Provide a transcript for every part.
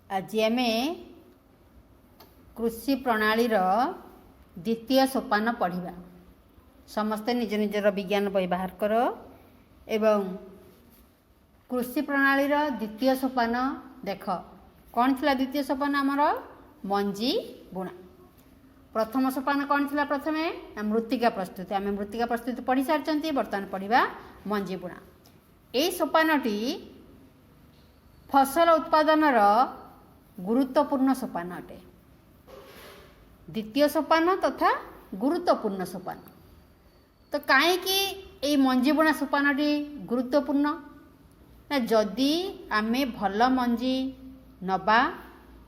ଆଜି ଆମେ କୃଷି ପ୍ରଣାଳୀର ଦ୍ୱିତୀୟ ସୋପାନ ପଢ଼ିବା। ସମସ୍ତେ ନିଜ ନିଜର ବିଜ୍ଞାନ ବହି ବାହାର କର ଏବଂ କୃଷି ପ୍ରଣାଳୀର ଦ୍ୱିତୀୟ ସୋପାନ ଦେଖ। କ'ଣ ଥିଲା ଦ୍ୱିତୀୟ ସୋପାନ ଆମର? ମଞ୍ଜି ବୁଣା। ପ୍ରଥମ ସୋପାନ କ'ଣ ଥିଲା ପ୍ରଥମେ? ନା ମୃତ୍ତିକା ପ୍ରସ୍ତୁତି। ଆମେ ମୃତ୍ତିକା ପ୍ରସ୍ତୁତି ପଢ଼ି ସାରିଛନ୍ତି, ବର୍ତ୍ତମାନ ପଢ଼ିବା ମଞ୍ଜି ବୁଣା। ଏହି ସୋପାନଟି ଫସଲ ଉତ୍ପାଦନର ଗୁରୁତ୍ୱପୂର୍ଣ୍ଣ ସୋପାନ ଅଟେ। ଦ୍ୱିତୀୟ ସୋପାନ ତଥା ଗୁରୁତ୍ୱପୂର୍ଣ୍ଣ ସୋପାନ। ତ କାହିଁକି ଏଇ ମଞ୍ଜି ବୁଣା ସୋପାନଟି ଗୁରୁତ୍ୱପୂର୍ଣ୍ଣ? ନା ଯଦି ଆମେ ଭଲ ମଞ୍ଜି ନେବା,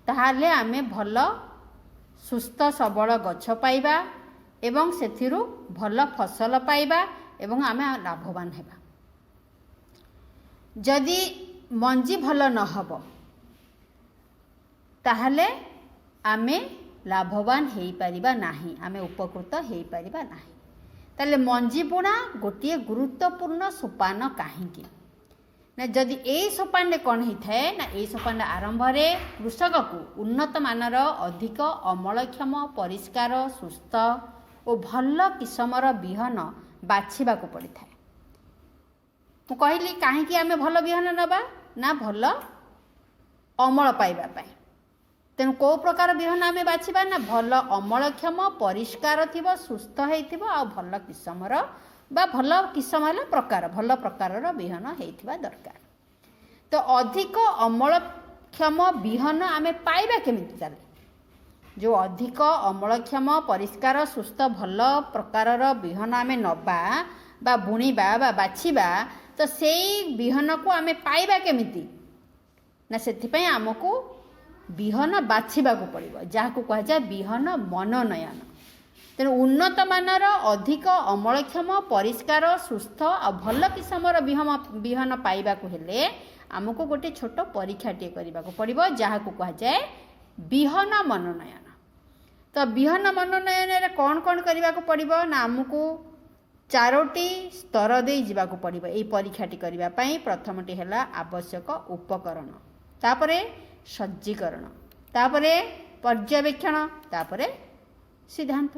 ତାହେଲେ ଆମେ ଭଲ ସୁସ୍ଥ ସବଳ ଗଛ ପାଇବା ଏବଂ ସେଥିରୁ ଭଲ ଫସଲ ପାଇବା ଏବଂ ଆମେ ଲାଭବାନ ହେବା। ଯଦି ମଞ୍ଜି ଭଲ ନ ହେବ, ତାହେଲେ ଆମେ ଲାଭବାନ ହେଇପାରିବା ନାହିଁ, ଆମେ ଉପକୃତ ହେଇପାରିବା ନାହିଁ। ତାହେଲେ ମଞ୍ଜି ବୁଣା ଗୋଟିଏ ଗୁରୁତ୍ୱପୂର୍ଣ୍ଣ ସୋପାନ କାହିଁକି? ନା ଯଦି ଏଇ ସୋପାନରେ କ'ଣ ହେଇଥାଏ ନା, ଏଇ ସୋପାନ ଆରମ୍ଭରେ କୃଷକକୁ ଉନ୍ନତ ମାନର, ଅଧିକ ଅମଳକ୍ଷମ, ପରିଷ୍କାର, ସୁସ୍ଥ ଓ ଭଲ କିସମର ବିହନ ବାଛିବାକୁ ପଡ଼ିଥାଏ। ମୁଁ କହିଲି, କାହିଁକି ଆମେ ଭଲ ବିହନ ନେବା? ନା ଭଲ ଅମଳ ପାଇବା ପାଇଁ। ତେଣୁ କେଉଁ ପ୍ରକାର ବିହନ ଆମେ ବାଛିବା? ନା ଭଲ ଅମଳକ୍ଷମ, ପରିଷ୍କାର ଥିବ, ସୁସ୍ଥ ହେଇଥିବ ଆଉ ଭଲ କିସମର, ବା ଭଲ କିସମ ହେଲା ପ୍ରକାର, ଭଲ ପ୍ରକାରର ବିହନ ହେଇଥିବା ଦରକାର। ତ ଅଧିକ ଅମଳକ୍ଷମ ବିହନ ଆମେ ପାଇବା କେମିତି? ତାହେଲେ ଯେଉଁ ଅଧିକ ଅମଳକ୍ଷମ, ପରିଷ୍କାର, ସୁସ୍ଥ, ଭଲ ପ୍ରକାରର ବିହନ ଆମେ ନେବା ବା ବୁଣିବା ବା ବାଛିବା, ତ ସେଇ ବିହନକୁ ଆମେ ପାଇବା କେମିତି? ନା ସେଥିପାଇଁ ଆମକୁ ବିହନ ବାଛିବାକୁ ପଡ଼ିବ, ଯାହାକୁ କୁହାଯାଏ ବିହନ ମନୋନୟନ। ତେଣୁ ଉନ୍ନତ ମାନର, ଅଧିକ ଅମଳକ୍ଷମ, ପରିଷ୍କାର, ସୁସ୍ଥ ଆଉ ଭଲ କିସମର ବିହନ ପାଇବାକୁ ହେଲେ ଆମକୁ ଗୋଟେ ଛୋଟ ପରୀକ୍ଷାଟିଏ କରିବାକୁ ପଡ଼ିବ, ଯାହାକୁ କୁହାଯାଏ ବିହନ ମନୋନୟନ। ତ ବିହନ ମନୋନୟନରେ କ'ଣ କ'ଣ କରିବାକୁ ପଡ଼ିବ? ନା ଆମକୁ ଚାରୋଟି ସ୍ତର ଦେଇ ଯିବାକୁ ପଡ଼ିବ ଏଇ ପରୀକ୍ଷାଟି କରିବା ପାଇଁ। ପ୍ରଥମଟି ହେଲା ଆବଶ୍ୟକ ଉପକରଣ, ତାପରେ ସଜ୍ଜୀକରଣ, ତାପରେ ପର୍ଯ୍ୟବେକ୍ଷଣ, ତାପରେ ସିଦ୍ଧାନ୍ତ।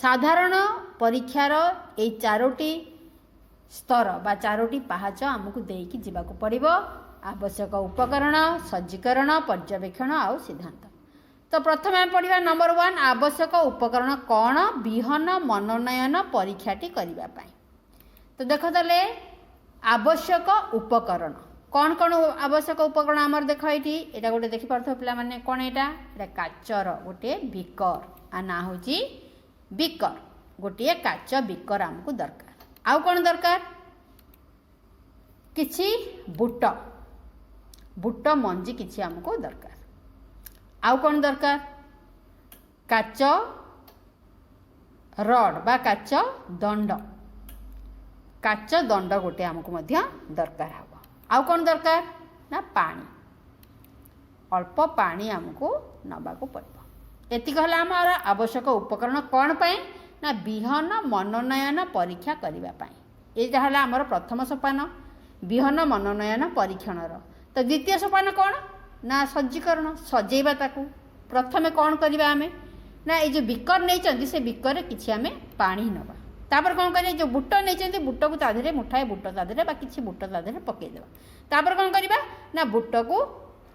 ସାଧାରଣ ପରୀକ୍ଷାର ଏଇ ଚାରୋଟି ସ୍ତର ବା ଚାରୋଟି ପାହାଚ ଆମକୁ ଦେଇକି ଯିବାକୁ ପଡ଼ିବ: ଆବଶ୍ୟକ ଉପକରଣ, ସଜ୍ଜୀକରଣ, ପର୍ଯ୍ୟବେକ୍ଷଣ ଆଉ ସିଦ୍ଧାନ୍ତ। ତ ପ୍ରଥମେ ଆମେ ପଢ଼ିବା ନମ୍ବର 1, ଆବଶ୍ୟକ ଉପକରଣ କ'ଣ ବିହନ ମନୋନୟନ ପରୀକ୍ଷାଟି କରିବା ପାଇଁ। ତ ଦେଖ ତାହେଲେ, ଆବଶ୍ୟକ ଉପକରଣ କ'ଣ କ'ଣ? ଆବଶ୍ୟକ ଉପକରଣ ଆମର ଦେଖ ଏଇଠି, ଏଇଟା ଗୋଟେ ଦେଖିପାରୁଥିବ ପିଲାମାନେ, କ'ଣ ଏଇଟା? ଏଇଟା କାଚର ଗୋଟିଏ ବିକର, ଆ ନାଁ ହେଉଛି ବିକର। ଗୋଟିଏ କାଚ ବିକର ଆମକୁ ଦରକାର। ଆଉ କ'ଣ ଦରକାର? କିଛି ବୁଟ, ବୁଟ ମଞ୍ଜି କିଛି ଆମକୁ ଦରକାର। ଆଉ କ'ଣ ଦରକାର? କାଚ ରଡ଼ ବା କାଚ ଦଣ୍ଡ, କାଚ ଦଣ୍ଡ ଗୋଟେ ଆମକୁ ମଧ୍ୟ ଦରକାର ହେବ। ଆଉ କ'ଣ ଦରକାର? ନା ପାଣି, ଅଳ୍ପ ପାଣି ଆମକୁ ନେବାକୁ ପଡ଼ିବ। ଏତିକି ହେଲା ଆମର ଆବଶ୍ୟକ ଉପକରଣ। କ'ଣ ପାଇଁ? ନା ବିହନ ମନୋନୟନ ପରୀକ୍ଷା କରିବା ପାଇଁ। ଏଇଟା ହେଲା ଆମର ପ୍ରଥମ ସୋପାନ ବିହନ ମନୋନୟନ ପରୀକ୍ଷଣର। ତ ଦ୍ୱିତୀୟ ସୋପାନ କ'ଣ? ନା ସଜ୍ଜୀକରଣ, ସଜେଇବା ତାକୁ। ପ୍ରଥମେ କ'ଣ କରିବା ଆମେ? ନା ଏଇ ଯେଉଁ ବିକର ନେଇଛନ୍ତି, ସେ ବିକରରେ କିଛି ଆମେ ପାଣି ନେବା। ତାପରେ କ'ଣ କରିବା? ଯେଉଁ ବୁଟ ନେଇଛନ୍ତି, ବୁଟକୁ ତା ଦେହରେ, ମୁଠାଏ ବୁଟ ତା ଦେହରେ ବା କିଛି ବୁଟ ତା ଦେହରେ ପକାଇଦେବା। ତାପରେ କ'ଣ କରିବା? ନା ବୁଟକୁ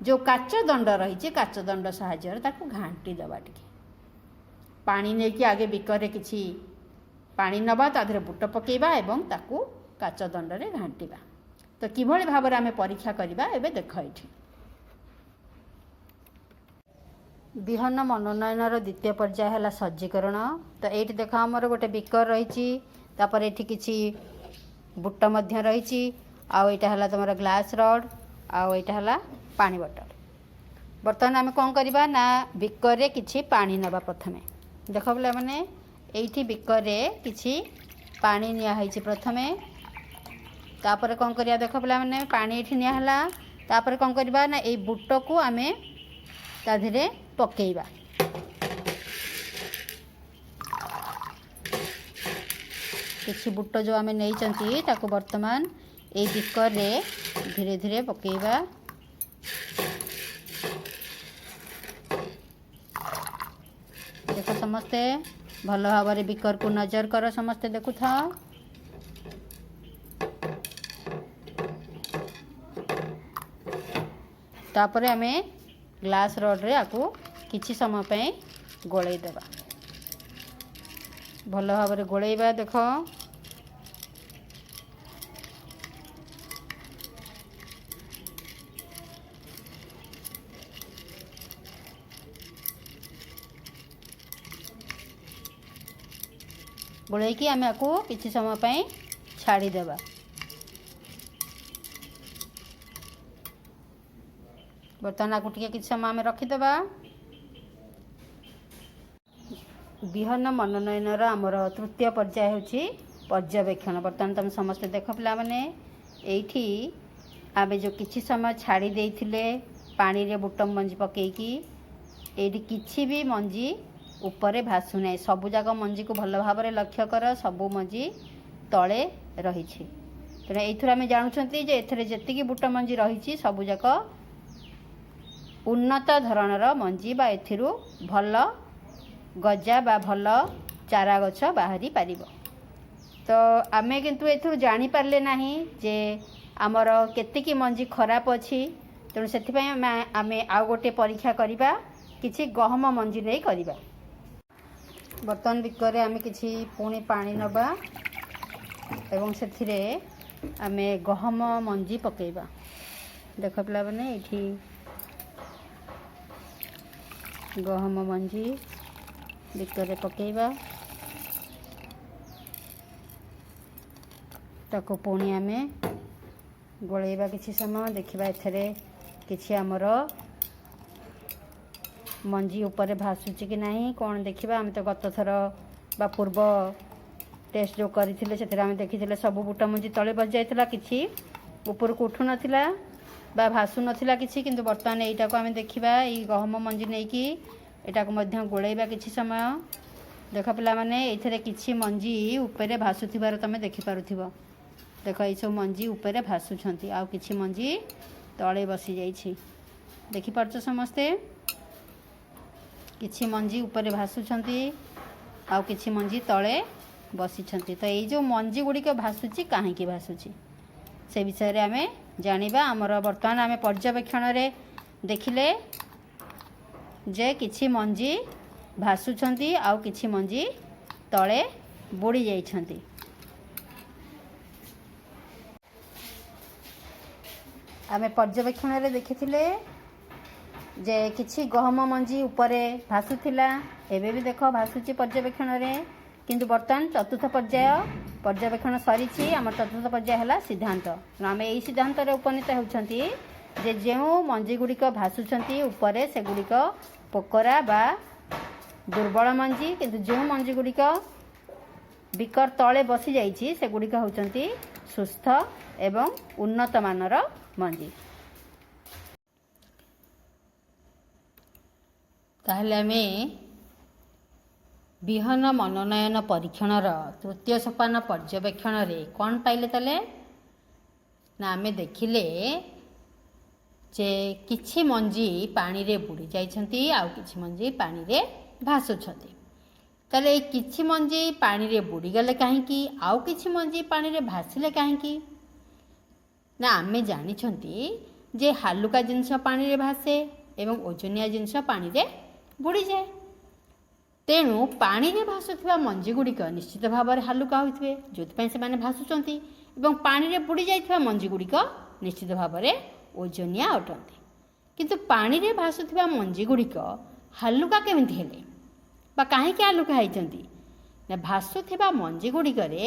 ଯେଉଁ କାଚ ଦଣ୍ଡ ରହିଛି, କାଚ ଦଣ୍ଡ ସାହାଯ୍ୟରେ ତାକୁ ଘାଣ୍ଟି ଦେବା। ଟିକେ ପାଣି ନେଇକି ଆଗେ ବିକରରେ କିଛି ପାଣି ନେବା, ତା ଦେହରେ ବୁଟ ପକାଇବା ଏବଂ ତାକୁ କାଚ ଦଣ୍ଡରେ ଘାଣ୍ଟିବା। ତ କିଭଳି ଭାବରେ ଆମେ ପରୀକ୍ଷା କରିବା, ଏବେ ଦେଖ ଏଇଠି। ବିହନ ମନୋନୟନର ଦ୍ୱିତୀୟ ପର୍ଯ୍ୟାୟ ହେଲା ସଜ୍ଜୀକରଣ। ତ ଏଇଠି ଦେଖ, ଆମର ଗୋଟେ ବିକର ରହିଛି, ତାପରେ ଏଠି କିଛି ବୁଟ ମଧ୍ୟ ରହିଛି, ଆଉ ଏଇଟା ହେଲା ତୁମର ଗ୍ଲାସ୍ ରଡ଼୍, ଆଉ ଏଇଟା ହେଲା ପାଣି ବଟଲ। ବର୍ତ୍ତମାନ ଆମେ କ'ଣ କରିବା? ନା ବିକରରେ କିଛି ପାଣି ନେବା ପ୍ରଥମେ। ଦେଖ ପିଲାମାନେ, ଏଇଠି ବିକରରେ କିଛି ପାଣି ନିଆହେଇଛି ପ୍ରଥମେ। ତାପରେ କ'ଣ କରିବା? ଦେଖ ପିଲାମାନେ, ପାଣି ଏଇଠି ନିଆହେଲା। ତାପରେ କ'ଣ କରିବା? ନା ଏଇ ବୁଟକୁ ଆମେ ତା ଦେହରେ ପକାଇବା। କିଛି ବୁଟ ଯେଉଁ ଆମେ ନେଇଛନ୍ତି, ତାକୁ ବର୍ତ୍ତମାନ ଏଇ ବିକରରେ ଧୀରେ ଧୀରେ ପକାଇବା। ସମସ୍ତେ ଭଲ ଭାବରେ ବିକରକୁ ନଜର କର, ସମସ୍ତେ ଦେଖୁଥାଅ। ତାପରେ ଆମେ ଗ୍ଲାସ୍ ରଡ଼୍ରେ ଆକୁ କିଛି ସମୟ ପାଇଁ ଗୋଳେଇ ଦେବା। ଭଲ ଭାବରେ ଗୋଳେଇବା। ଦେଖ, ଗୋଳେଇକି ଆମେ ଆକୁ କିଛି ସମୟ ପାଇଁ ଛାଡ଼ିଦେବା। ବର୍ତ୍ତମାନ ଆକୁ ଟିକେ କିଛି ସମୟ ଆମେ ରଖିଦେବା। ବିହନ ମନୋନୟନର ଆମର ତୃତୀୟ ପର୍ଯ୍ୟାୟ ହେଉଛି ପର୍ଯ୍ୟବେକ୍ଷଣ। ବର୍ତ୍ତମାନ ତୁମେ ସମସ୍ତେ ଦେଖ ପିଲାମାନେ, ଏଇଠି ଆମେ ଯେଉଁ କିଛି ସମୟ ଛାଡ଼ି ଦେଇଥିଲେ ପାଣିରେ ବୁଟ ମଞ୍ଜି ପକାଇକି, ଏଇଠି କିଛି ବି ମଞ୍ଜି ଉପରେ ଭାସୁନାହିଁ। ସବୁଯାକ ମଞ୍ଜିକୁ ଭଲ ଭାବରେ ଲକ୍ଷ୍ୟ କର, ସବୁ ମଞ୍ଜି ତଳେ ରହିଛି। ତେଣୁ ଏଇଥିରୁ ଆମେ ଜାଣୁଛନ୍ତି ଯେ ଏଥିରେ ଯେତିକି ବୁଟ ମଞ୍ଜି ରହିଛି ସବୁଯାକ ଉନ୍ନତ ଧରଣର ମଞ୍ଜି ବା ଏଥିରୁ ଭଲ ଗଜା ବା ଭଲ ଚାରା ଗଛ ବାହାରି ପାରିବ। ତ ଆମେ କିନ୍ତୁ ଏଥିରୁ ଜାଣିପାରିଲେ ନାହିଁ ଯେ ଆମର କେତିକି ମଞ୍ଜି ଖରାପ ଅଛି। ତେଣୁ ସେଥିପାଇଁ ଆମେ ଆଉ ଗୋଟିଏ ପରୀକ୍ଷା କରିବା, କିଛି ଗହମ ମଞ୍ଜି ନେଇ କରିବା। ବର୍ତ୍ତମାନ ବିକରେ ଆମେ କିଛି ପୁଣି ପାଣି ନେବା ଏବଂ ସେଥିରେ ଆମେ ଗହମ ମଞ୍ଜି ପକାଇବା। ଦେଖ ପିଲାମାନେ, ଏଇଠି ଗହମ ମଞ୍ଜି ବିକରେ ପକାଇବା। ତାକୁ ପୁଣି ଆମେ ଗୋଳେଇବା କିଛି ସମୟ। ଦେଖିବା ଏଥିରେ କିଛି ଆମର ମଞ୍ଜି ଉପରେ ଭାସୁଛି କି ନାହିଁ କ'ଣ ଦେଖିବା। ଆମେ ତ ଗତ ଥର ବା ପୂର୍ବ ଟେଷ୍ଟ ଯେଉଁ କରିଥିଲେ ସେଥିରେ ଆମେ ଦେଖିଥିଲେ ସବୁ ବୁଟ ମଞ୍ଜି ତଳେ ବସିଯାଇଥିଲା, କିଛି ଉପରକୁ ଉଠୁନଥିଲା ବା ଭାସୁନଥିଲା କିଛି। କିନ୍ତୁ ବର୍ତ୍ତମାନ ଏଇଟାକୁ ଆମେ ଦେଖିବା, ଏଇ ଗହମ ମଞ୍ଜି ନେଇକି ଏଟାକୁ ମଧ୍ୟ ଗୋଳେଇବା କିଛି ସମୟ। ଦେଖ ପିଲାମାନେ, ଏଇଥିରେ କିଛି ମଞ୍ଜି ଉପରେ ଭାସୁଥିବାର ତୁମେ ଦେଖିପାରୁଥିବ। ଦେଖ, ଏଇସବୁ ମଞ୍ଜି ଉପରେ ଭାସୁଛନ୍ତି, ଆଉ କିଛି ମଞ୍ଜି ତଳେ ବସିଯାଇଛି। ଦେଖିପାରୁଛ ସମସ୍ତେ? କିଛି ମଞ୍ଜି ଉପରେ ଭାସୁଛନ୍ତି ଆଉ କିଛି ମଞ୍ଜି ତଳେ ବସିଛନ୍ତି। ତ ଏଇ ଯେଉଁ ମଞ୍ଜି ଗୁଡ଼ିକ ଭାସୁଛି, କାହିଁକି ଭାସୁଛି ସେ ବିଷୟରେ ଆମେ ଜାଣିବା। ଆମର ବର୍ତ୍ତମାନ ଆମେ ପର୍ଯ୍ୟବେକ୍ଷଣରେ ଦେଖିଲେ ଯେ କିଛି ମଞ୍ଜି ଭାସୁଛନ୍ତି ଆଉ କିଛି ମଞ୍ଜି ତଳେ ବୁଡ଼ି ଯାଇଛନ୍ତି। ଆମେ ପର୍ଯ୍ୟବେକ୍ଷଣରେ ଦେଖିଥିଲେ ଯେ କିଛି ଗହମ ମଞ୍ଜି ଉପରେ ଭାସୁଥିଲା, ଏବେ ବି ଦେଖ ଭାସୁଛି ପର୍ଯ୍ୟବେକ୍ଷଣରେ। କିନ୍ତୁ ବର୍ତ୍ତମାନ ଚତୁର୍ଥ ପର୍ଯ୍ୟାୟ ପର୍ଯ୍ୟବେକ୍ଷଣ ସରିଛି। ଆମର ଚତୁର୍ଥ ପର୍ଯ୍ୟାୟ ହେଲା ସିଦ୍ଧାନ୍ତ। ତେଣୁ ଆମେ ଏଇ ସିଦ୍ଧାନ୍ତରେ ଉପନୀତ ହେଉଛନ୍ତି ଯେ ଯେଉଁ ମଞ୍ଜି ଗୁଡ଼ିକ ଭାସୁଛନ୍ତି ଉପରେ ସେଗୁଡ଼ିକ ପୋକରା ବା ଦୁର୍ବଳ ମଞ୍ଜି, କିନ୍ତୁ ଯେଉଁ ମଞ୍ଜି ଗୁଡ଼ିକ ବିକର ତଳେ ବସିଯାଇଛି ସେଗୁଡ଼ିକ ହେଉଛନ୍ତି ସୁସ୍ଥ ଏବଂ ଉନ୍ନତମାନର ମଞ୍ଜି। ତାହେଲେ ଆମେ ବିହନ ମନୋନୟନ ପରୀକ୍ଷଣର ତୃତୀୟ ସୋପାନ ପର୍ଯ୍ୟବେକ୍ଷଣରେ କ'ଣ ପାଇଲେ? ତାହେଲେ ନା ଆମେ ଦେଖିଲେ ଯେ କିଛି ମଞ୍ଜି ପାଣିରେ ବୁଡ଼ି ଯାଇଛନ୍ତି ଆଉ କିଛି ମଞ୍ଜି ପାଣିରେ ଭାସୁଛନ୍ତି। ତାହେଲେ ଏଇ କିଛି ମଞ୍ଜି ପାଣିରେ ବୁଡ଼ିଗଲେ କାହିଁକି ଆଉ କିଛି ମଞ୍ଜି ପାଣିରେ ଭାସିଲେ କାହିଁକି? ନା ଆମେ ଜାଣିଛନ୍ତି ଯେ ହାଲୁକା ଜିନିଷ ପାଣିରେ ଭାସେ ଏବଂ ଓଜନିଆ ଜିନିଷ ପାଣିରେ ବୁଡ଼ିଯାଏ। ତେଣୁ ପାଣିରେ ଭାସୁଥିବା ମଞ୍ଜି ଗୁଡ଼ିକ ନିଶ୍ଚିତ ଭାବରେ ହାଲୁକା ହୋଇଥିବେ, ଯେଉଁଥିପାଇଁ ସେମାନେ ଭାସୁଛନ୍ତି, ଏବଂ ପାଣିରେ ବୁଡ଼ି ଯାଇଥିବା ମଞ୍ଜି ଗୁଡ଼ିକ ନିଶ୍ଚିତ ଭାବରେ ଓଜନିଆ ଅଟନ୍ତି। କିନ୍ତୁ ପାଣିରେ ଭାସୁଥିବା ମଞ୍ଜି ଗୁଡ଼ିକ ହାଲୁକା କେମିତି ହେଲେ ବା କାହିଁକି ହାଲୁକା ହେଇଛନ୍ତି? ନା ଭାସୁଥିବା ମଞ୍ଜି ଗୁଡ଼ିକରେ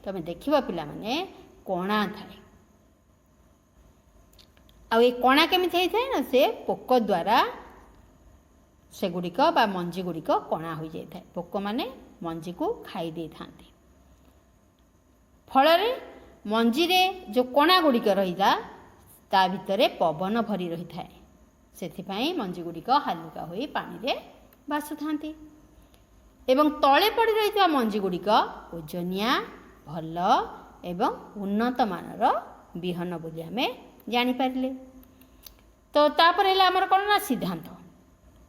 ତୁମେ ଦେଖିବ ପିଲାମାନେ କଣା ଥାଏ। ଆଉ ଏ କଣା କେମିତି ହେଇଥାଏ? ନା ସେ ପୋକ ଦ୍ୱାରା ସେଗୁଡ଼ିକ ବା ମଞ୍ଜି ଗୁଡ଼ିକ କଣା ହୋଇଯାଇଥାଏ। ପୋକମାନେ ମଞ୍ଜିକୁ ଖାଇ ଦେଇଥାନ୍ତି। ଫଳରେ ମଞ୍ଜିରେ ଯେଉଁ କଣା ଗୁଡ଼ିକ ରହିଲା ତା ଭିତରେ ପବନ ଭରି ରହିଥାଏ, ସେଥିପାଇଁ ମଞ୍ଜି ଗୁଡ଼ିକ ହାଲୁକା ହୋଇ ପାଣିରେ ଭାସୁଥାନ୍ତି। ଏବଂ ତଳେ ପଡ଼ି ରହିଥିବା ମଞ୍ଜି ଗୁଡ଼ିକ ଓଜନିଆ, ଭଲ ଏବଂ ଉନ୍ନତମାନର ବିହନ ବୋଲି ଆମେ ଜାଣିପାରିଲେ। ତ ତାପରେ ହେଲା ଆମର କ'ଣ ନା ସିଦ୍ଧାନ୍ତ।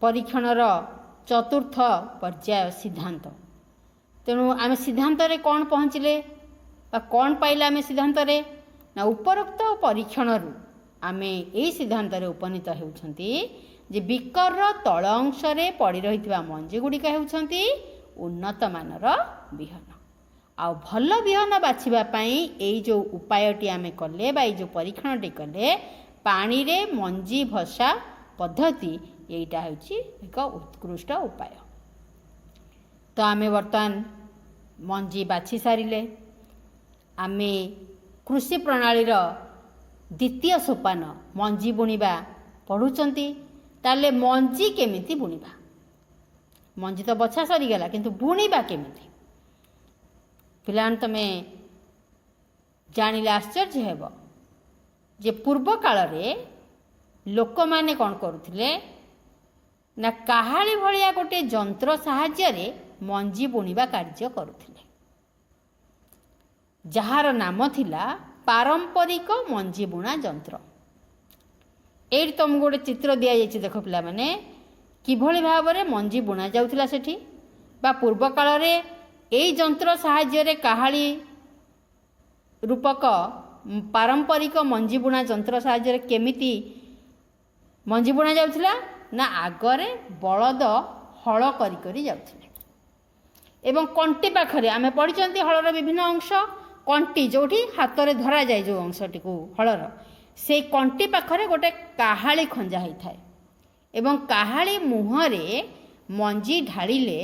ପରୀକ୍ଷଣର ଚତୁର୍ଥ ପର୍ଯ୍ୟାୟ ସିଦ୍ଧାନ୍ତ। ତେଣୁ ଆମେ ସିଦ୍ଧାନ୍ତରେ କ'ଣ ପହଞ୍ଚିଲେ ବା କ'ଣ ପାଇଲେ ଆମେ ସିଦ୍ଧାନ୍ତରେ ନା, ଉପରୋକ୍ତ ପରୀକ୍ଷଣରୁ ଆମେ ଏଇ ସିଦ୍ଧାନ୍ତରେ ଉପନୀତ ହେଉଛନ୍ତି ଯେ ବିକରର ତଳ ଅଂଶରେ ପଡ଼ି ରହିଥିବା ମଞ୍ଜି ଗୁଡ଼ିକ ହେଉଛନ୍ତି ଉନ୍ନତମାନର ବିହନ। ଆଉ ଭଲ ବିହନ ବାଛିବା ପାଇଁ ଏଇ ଯେଉଁ ଉପାୟଟି ଆମେ କଲେ ବା ଏଇ ଯେଉଁ ପରୀକ୍ଷଣଟି କଲେ, ପାଣିରେ ମଞ୍ଜି ଭସା ପଦ୍ଧତି, ଏଇଟା ହେଉଛି ଏକ ଉତ୍କୃଷ୍ଟ ଉପାୟ। ତ ଆମେ ବର୍ତ୍ତମାନ ମଞ୍ଜି ବାଛି ସାରିଲେ। ଆମେ କୃଷି ପ୍ରଣାଳୀର ଦ୍ୱିତୀୟ ସୋପାନ ମଞ୍ଜି ବୁଣିବା ପଢ଼ୁଛନ୍ତି। ତାହେଲେ ମଞ୍ଜି କେମିତି ବୁଣିବା? ମଞ୍ଜି ତ ବଛା ସରିଗଲା, କିନ୍ତୁ ବୁଣିବା କେମିତି? ପିଲାମାନେ, ତୁମେ ଜାଣିଲେ ଆଶ୍ଚର୍ଯ୍ୟ ହେବ ଯେ ପୂର୍ବ କାଳରେ ଲୋକମାନେ କ'ଣ କରୁଥିଲେ ନା, କାହାଳି ଭଳିଆ ଗୋଟିଏ ଯନ୍ତ୍ର ସାହାଯ୍ୟରେ ମଞ୍ଜି ବୁଣିବା କାର୍ଯ୍ୟ କରୁଥିଲେ, ଯାହାର ନାମ ଥିଲା ପାରମ୍ପରିକ ମଞ୍ଜି ବୁଣା ଯନ୍ତ୍ର। ଏଇଠି ତୁମକୁ ଗୋଟେ ଚିତ୍ର ଦିଆଯାଇଛି, ଦେଖ ପିଲାମାନେ, କିଭଳି ଭାବରେ ମଞ୍ଜି ବୁଣା ଯାଉଥିଲା ସେଠି ବା ପୂର୍ବ କାଳରେ ଏଇ ଯନ୍ତ୍ର ସାହାଯ୍ୟରେ, କାହାଳି ରୂପକ ପାରମ୍ପରିକ ମଞ୍ଜି ବୁଣା ଯନ୍ତ୍ର ସାହାଯ୍ୟରେ କେମିତି ମଞ୍ଜି ବୁଣା ଯାଉଥିଲା ନା, ଆଗରେ ବଳଦ ହଳ କରି କରି ଯାଉଥିଲେ ଏବଂ କଣ୍ଟି ପାଖରେ, ଆମେ ପଢ଼ିଛନ୍ତି ହଳର ବିଭିନ୍ନ ଅଂଶ, କଣ୍ଟି ଯେଉଁଠି ହାତରେ ଧରାଯାଏ ଯେଉଁ ଅଂଶଟିକୁ ହଳର, ସେଇ କଣ୍ଟି ପାଖରେ ଗୋଟେ କାହାଳି ଖଞ୍ଜା ହେଇଥାଏ ଏବଂ କାହାଳି ମୁହଁରେ ମଞ୍ଜି ଢାଳିଲେ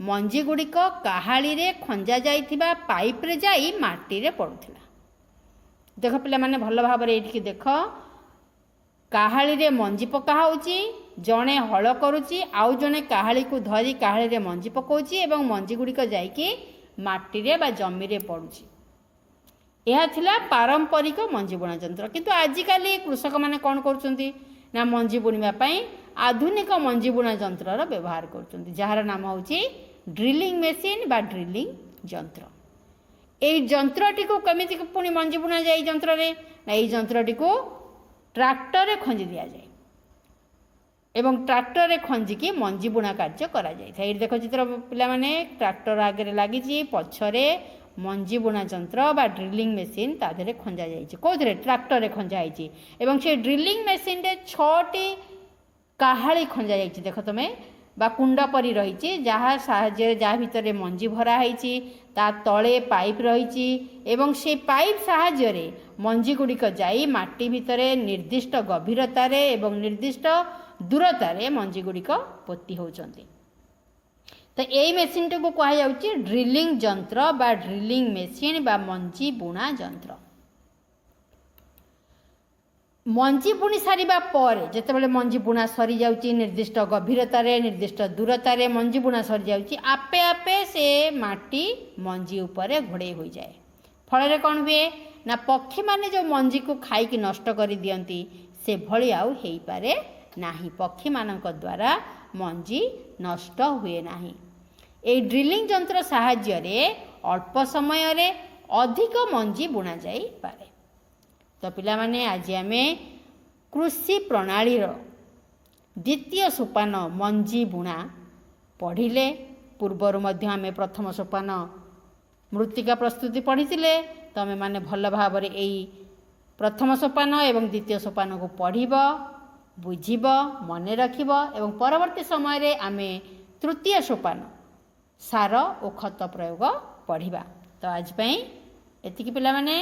ମଞ୍ଜି ଗୁଡ଼ିକ କାହାଳିରେ ଖଞ୍ଜା ଯାଇଥିବା ପାଇପ୍ରେ ଯାଇ ମାଟିରେ ପଡ଼ୁଥିଲା। ଦେଖ ପିଲାମାନେ, ଭଲ ଭାବରେ ଏଇଠିକି ଦେଖ। କାହାଳିରେ ମଞ୍ଜି ପକା ହେଉଛି, ଜଣେ ହଳ କରୁଛି, ଆଉ ଜଣେ କାହାଳିକୁ ଧରି କାହାଳିରେ ମଞ୍ଜି ପକାଉଛି ଏବଂ ମଞ୍ଜି ଗୁଡ଼ିକ ଯାଇକି ମାଟିରେ ବା ଜମିରେ ପଡ଼ୁଛି। ଏହା ଥିଲା ପାରମ୍ପରିକ ମଞ୍ଜି ବୁଣା ଯନ୍ତ୍ର। କିନ୍ତୁ ଆଜିକାଲି କୃଷକମାନେ କ'ଣ କରୁଛନ୍ତି ନା, ମଞ୍ଜି ବୁଣିବା ପାଇଁ ଆଧୁନିକ ମଞ୍ଜି ବୁଣା ଯନ୍ତ୍ରର ବ୍ୟବହାର କରୁଛନ୍ତି, ଯାହାର ନାମ ହେଉଛି ଡ୍ରିଲିଂ ମେସିନ୍ ବା ଡ୍ରିଲିଂ ଯନ୍ତ୍ର। ଏଇ ଯନ୍ତ୍ରଟିକୁ କେମିତି ପୁଣି ମଞ୍ଜି ବୁଣାଯାଏ ଏଇ ଯନ୍ତ୍ରରେ ନା, ଏଇ ଯନ୍ତ୍ରଟିକୁ ଟ୍ରାକ୍ଟରରେ ଖଞ୍ଜି ଦିଆଯାଏ ଏବଂ ଟ୍ରାକ୍ଟରରେ ଖଞ୍ଜିକି ମଞ୍ଜି ବୁଣା କାର୍ଯ୍ୟ କରାଯାଇଥାଏ। ଏଇଠି ଦେଖ ଚିତ୍ର ପିଲାମାନେ, ଟ୍ରାକ୍ଟର ଆଗରେ ଲାଗିଛି, ପଛରେ ମଞ୍ଜି ବୁଣା ଯନ୍ତ୍ର ବା ଡ୍ରିଲିଂ ମେସିନ୍ ତା ଦେହରେ ଖଞ୍ଜା ଯାଇଛି। କେଉଁଥିରେ? ଟ୍ରାକ୍ଟରରେ ଖଞ୍ଜା ହେଇଛି ଏବଂ ସେ ଡ୍ରିଲିଂ ମେସିନ୍ରେ 6ଟି କାହାଳି ଖଞ୍ଜା ଯାଇଛି, ଦେଖ ତୁମେ, ବା କୁଣ୍ଡ ପରି ରହିଛି, ଯାହା ସାହାଯ୍ୟରେ, ଯାହା ଭିତରେ ମଞ୍ଜି ଭରା ହେଇଛି, ତା ତଳେ ପାଇପ୍ ରହିଛି ଏବଂ ସେ ପାଇପ୍ ସାହାଯ୍ୟରେ ମଞ୍ଜି ଗୁଡ଼ିକ ଯାଇ ମାଟି ଭିତରେ ନିର୍ଦ୍ଦିଷ୍ଟ ଗଭୀରତାରେ ଏବଂ ନିର୍ଦ୍ଦିଷ୍ଟ ଦୂରତାରେ ମଞ୍ଜି ଗୁଡ଼ିକ ପୋତି ହେଉଛନ୍ତି। ତ ଏଇ ମେସିନ୍ଟିକୁ କୁହାଯାଉଛି ଡ୍ରିଲିଂ ଯନ୍ତ୍ର ବା ଡ୍ରିଲିଂ ମେସିନ୍ ବା ମଞ୍ଜି ବୁଣା ଯନ୍ତ୍ର। ମଞ୍ଜି ବୁଣି ସାରିବା ପରେ, ଯେତେବେଳେ ମଞ୍ଜି ବୁଣା ସରିଯାଉଛି, ନିର୍ଦ୍ଦିଷ୍ଟ ଗଭୀରତାରେ ନିର୍ଦ୍ଦିଷ୍ଟ ଦୂରତାରେ ମଞ୍ଜି ବୁଣା ସରିଯାଉଛି, ଆପେ ଆପେ ସେ ମାଟି ମଞ୍ଜି ଉପରେ ଘୋଡ଼େଇ ହୋଇଯାଏ। ଫଳରେ କ'ଣ ହୁଏ ନା, ପକ୍ଷୀମାନେ ଯେଉଁ ମଞ୍ଜିକୁ ଖାଇକି ନଷ୍ଟ କରିଦିଅନ୍ତି ସେଭଳି ଆଉ ହେଇପାରେ ନାହିଁ। ପକ୍ଷୀମାନଙ୍କ ଦ୍ୱାରା ମଞ୍ଜି ନଷ୍ଟ ହୁଏ ନାହିଁ। ଏଇ ଡ୍ରିଲିଂ ଯନ୍ତ୍ର ସାହାଯ୍ୟରେ ଅଳ୍ପ ସମୟରେ ଅଧିକ ମଞ୍ଜି ବୁଣାଯାଇପାରେ। ତ ପିଲାମାନେ, ଆଜି ଆମେ କୃଷି ପ୍ରଣାଳୀର ଦ୍ୱିତୀୟ ସୋପାନ ମଞ୍ଜି ବୁଣା ପଢ଼ିଲେ। ପୂର୍ବରୁ ମଧ୍ୟ ଆମେ ପ୍ରଥମ ସୋପାନ ମୃତ୍ତିକା ପ୍ରସ୍ତୁତି ପଢ଼ିଥିଲେ। ତମେମାନେ ଭଲ ଭାବରେ ଏଇ ପ୍ରଥମ ସୋପାନ ଏବଂ ଦ୍ୱିତୀୟ ସୋପାନକୁ ପଢ଼ିବ, ବୁଝିବ, ମନେ ରଖିବ ଏବଂ ପରବର୍ତ୍ତୀ ସମୟରେ ଆମେ ତୃତୀୟ ସୋପାନ ସାର ଓ ଖତ ପ୍ରୟୋଗ ପଢ଼ିବା। ତ ଆଜି ପାଇଁ ଏତିକି ପିଲାମାନେ।